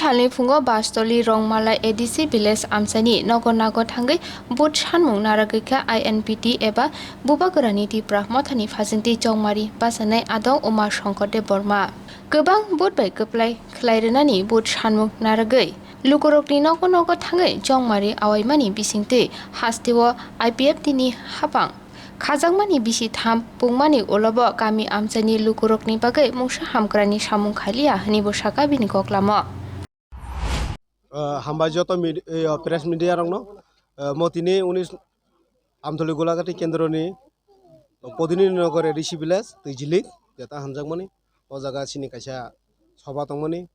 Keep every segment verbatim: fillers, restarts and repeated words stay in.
Salni phungo Bastoli Rongmala A D C village amchaini nogo nago thangwi vote sanmung naragwi kha I N P T eba Bubagrani Tipra Mothani Phajinti Chongmari bachanai adong Uma Shankar Debbarma. Kwbang vote bai kwplai khlai rwnani vote sanmung naragwi lukurokni nogo nogo thangwi Chongmari awaimani bisingtwi hasteo I P F T ni hapang khajakmani bisi tham pungmani ulobo kami amchaini lukurokni bagwi mungsa hamkrani samung khaliya hwnwibo sakha bini koklamo. Ah, hambai joto mid-, eh, press media rokno, ah, mo tini unis Amtholi Golagati kendroni Podini Nogor A D C village Twijili jeta hamjakmani. O jaga chini kaisa soba tongmani.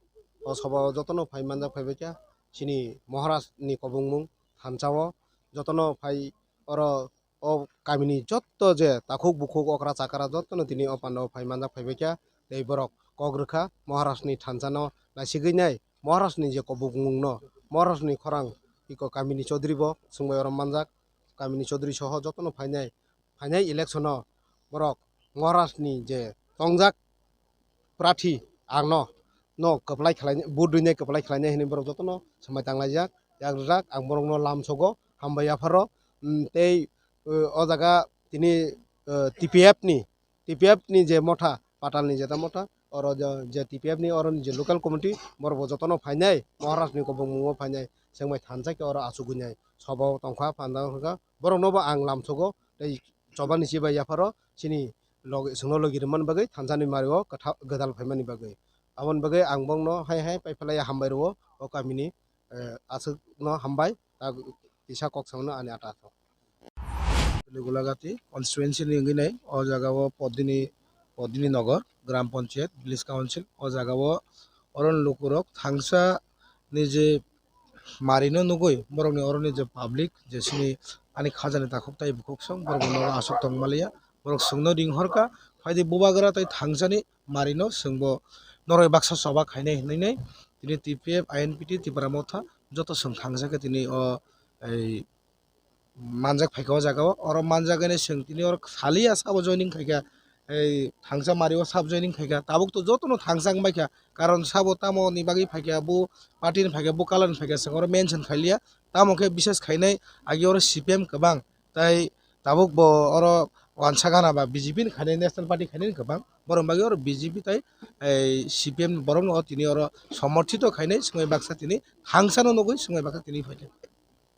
O soba o jotono phai manjak phaibaikha chini Maharaj ni kobongmung thansa o jotono phai oro o kamini jotto je takhuk bukhuk okra chakra jottono tini o pandao phai manjak phaibaikha. Tei borok kok rwkha Maharajni thansano naisigwi nai Maharajni je kobokmungno Maharajni khorang iko kamini Chaudhary bo swngbai oro manjak. Kamini Chaudhary soho jottono phainai phainai electiono borok Maharajni je tongjak prathi angno no kwplai khlainai, vote rwinai kwplai khlainai hinwi borok jotono swmai tanglaijak, yak rwjak. Ang borokno lamsogo hambai yapharo, mm, tei, uh, o jaga tini, uh, T P F ni, T P F ni je motha, Patalni jeta motha, oro je, je T P F ni oroni je local committee, borokbo jotono phainai, Maharajni kobongmungo phainai, swngbai thansa khe oro achugwinai sobao tongkha, panda wngkha, boroknobo ang lamsogo tei chobani chibai yapharo chini logi, chwngno logi rwmani bagwi thansani mario kwtha-, gwdal phaimani bagwi. Aboni bagwi ang bongno hai hai paiphalai hambai rwo o kamini, eh, aswkno hambai, ta kisa kok samano ani ata athok. Golagati constituency ni wngwi nai o jaga o Podini, Podini Nogor, Gram Panchayat, Village Council, o jaga o oron lukurok thangsa ni je marino nugwi borokni oroni je public je sini ani khajani takhuk tai bukhuk song borok no aswk tong maliya, borok swngno ring horkha phaidi bubagra tai thangsani marino swngbo noroi baksa choba khainai hinwi nai tini T P F, I N P T, Tipra Motha joto swng thangsa khe tini o ei manjak phaikha o jaga o. Oro manjak hwnwi chwng tini oro saliya sabo joining khaikha, ei thangsa mario sabo joining khaikha. Tabuk to jotono thangsa wngbaikha, karon sabo tamoni bagwi phaikha, bo party ni phaikha, bo color ni phaikha, chwng oro mention khailiya. Tamo khe bises khainai agi oro C P M kwbang, tai tabuk bo oro wansa gana ba B J P ni khainai, National Party khainai kwbang. Borok bagwi oro B J P tai ei C P M borok no tini oro somorthito khainai, swngwi baksa tini thangsano nugwi swngwi baksa tini phaikha.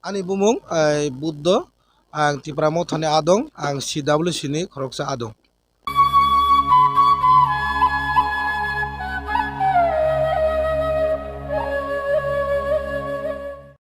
Ani bumung, eh, Buddho, ang Tipra Mothani adong, ang C W C ni khoroksa adong.